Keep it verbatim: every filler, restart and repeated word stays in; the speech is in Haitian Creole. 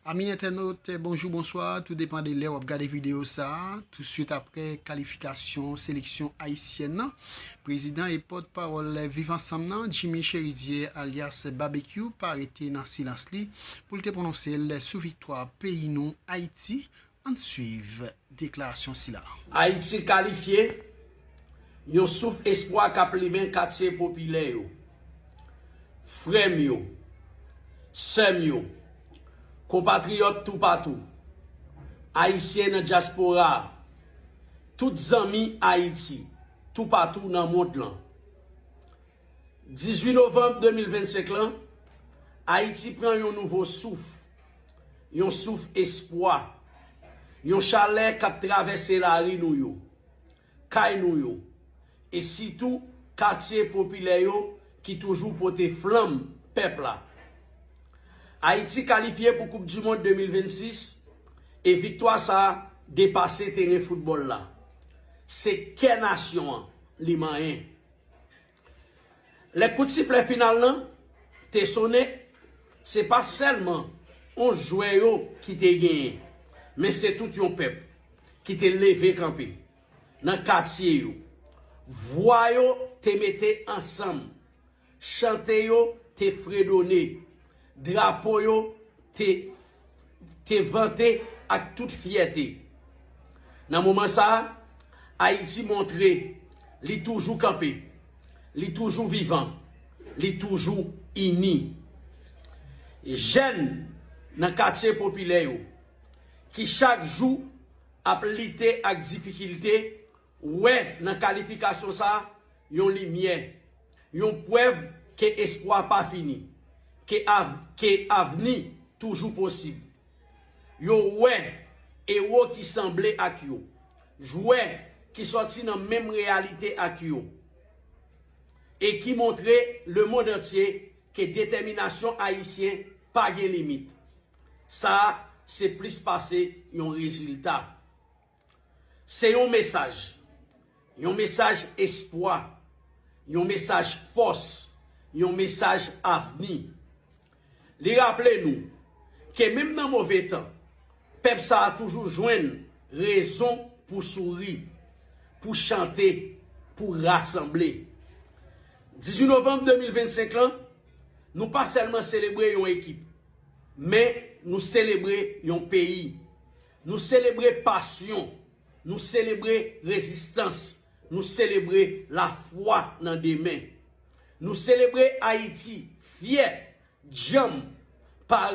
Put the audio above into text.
Ami entènot, bonjou, bonswa, tou depann de lè w ap gade videyo sa a. Touswit aprè kalifikasyon seleksyon ayisyèn nan, prezidan e pòtpawòl Viv Ansanm nan, Jimmy Chérizier alyas Babekyou, pa rete nan silans li pou l te pwononse l sou viktwa peyi nou, Ayiti. Ann swiv deklarasyon sila. Ayiti kalifye, yon souf espwa k ap limen katye popilè yo. Frè m yo, sè m yo, konpatriyòt toupatou, Ayisyen nan dyaspora a, tout zanmi Ayiti, toupatou nan mond lan. Dizuit novanm de mil vennsenk lan, Ayiti pran yon nouvo souf, yon souf espwa, yon chalè k ap travèse lari nou yo, kay nou yo, e sitou katye popilè yo ki toujou pote flanm pèp la. Ayiti kalifye pou Koup di Mond de mil vennsis e viktwa sa a depase teren foutbòl la. Se kè nasyon an li manyen. Lè kout siflè final lan te sonnen, se pa sèlman onz jwè yo ki te genyen, men se tout yon pèp ki te leve kanpe nan katye yo. Vwa yo te mete ansanm, chante yo te fredone, drapo yo te, te vante ak tout fyète. Nan moman sa a, Ayiti montre li toujou kanpe, li toujou vivan, li toujou ini. Jèn nan katye popilè yo, ki chak jou ap lite ak difikilte, wè nan kalifikasyon sa a yon limyè, yon prèv ke espwa pa fini, ke av-, ke avni toujou posib. Yo wè ewo ki sanble ak yo, jwè ki sòti nan menm reyalite ak yo, e ki montre lemonn antye ke detèminasyon ayisyen pa gen limit. Sa a se plis pase yon rezilta. Se yon mesaj, yon mesaj espwa, yon mesaj fòs, yon mesaj avni. Li raple nou ke menm nan move tan, pèp sa a toujou jwenn rezon pou souri, pou chante, pou rasanble. Dizuit novanm de mil vennsenk lan, nou pa sèlman selebre yon ekip, men nou selebre yon peyi. Nou selebre pasyon, nou selebre rezistans, nou selebre lafwa nan demen. Nou selebre Ayiti fyè, djanm, pare